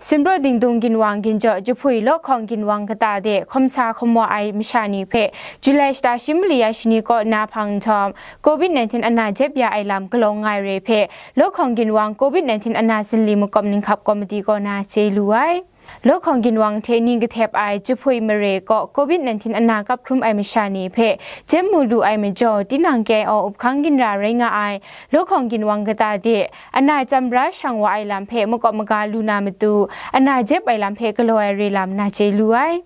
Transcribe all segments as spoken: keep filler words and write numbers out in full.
Sinpraw Dingdung ginwang ginjaw Jahpui Lawhkawng ginwang kata de hkawm sa hkawm wa ai masha ni hpe July shata shi mali ya shani kaw na hpang nhtawm, covid nineteen ana jep ya ai lam kalawng ngai re hpe, Lawhkawng ginwang covid nineteen ana zinli makawp ninghkap komiti kaw na chye lu ai. Lawhkawng ginwang hte ning kahtep ai Jahpui mare kaw covid nineteen ana kap hkrum ai masha ni hpe jep mu lu ai majaw, tinang K I O up hkang ginra rai nga ai Lawhkawng ginwang kata de ana chyam bra shang wa ai lam hpe makawp maga lu na matu, ana jep ai lam hpe galaw ai re lam na chye lu ai.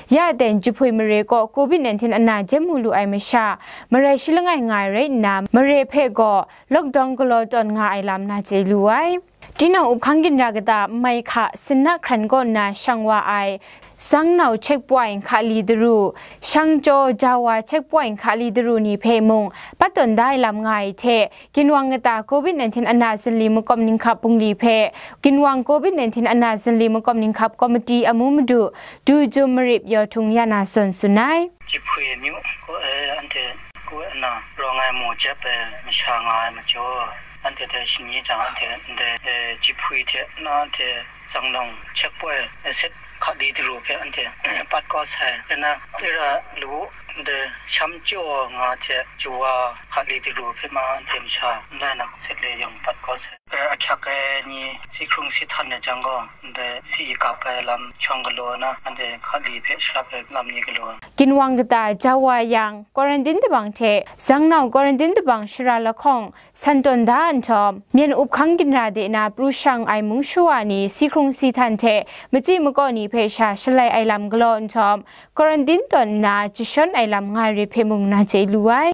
Ya ten Jahpui mare kaw covid nineteen ana jep mu lu ai masha, marai shi langai nga ai rai nna, mare hpe gaw lockdown galaw tawn nga ai lam na chye lu ai. Tinang up hkang ginra kata n mai hka, sinna hkran kaw nna shang wa ai, Zangnau checkpoint hkali daru, Shangjaw Jawa checkpoint hkali daru ni hpe mung pat tawn da ai lam nga ai hte, ginwang kata covid nineteen ana zinli makawp ninghkap bungli hpe, ginwang covid nineteen ana zinli makawp ninghkap komiti amu madu, Du Jum Marip Yaw Htung ya na zawn tsun ai. จีพุย มิวก็เอออันเทกูเอนะรองไงหมู่เจ็บเออมชางายมาจ่ออันเทเทชนีจังอันเทเดเออจีพุยเทนะอันเทสังนองเช็คป่วยเออเสร็จคดีตรูเพ่อันเทปัดก็ใส่เออนะเอระรู้เดช้ำจ่องาเทจูวาคดีตรูเพ่มาอันเทมชาได้นะเสร็จเลยยังปัดก็ใส่เอออักขะเอนีสีครุงสีทันเนี่ยจังก็ Ndai si kap ai lam shawng galaw na, anhte hkali hpe sharap ai lam ni galaw. Ginwang kata jau wa yang, quarantine dabang hte Zangnau quarantine dabang shara lahkawng san tawn da nhtawm, myen up hkang ginra de na pru shang ai mung shawa ni si hkrung si htan hte machyi makaw ni hpe sha shalai ai lam galaw nhtawm, quarantine tawn nna jashawn ai lam ngai re hpe mung na chye lu ai.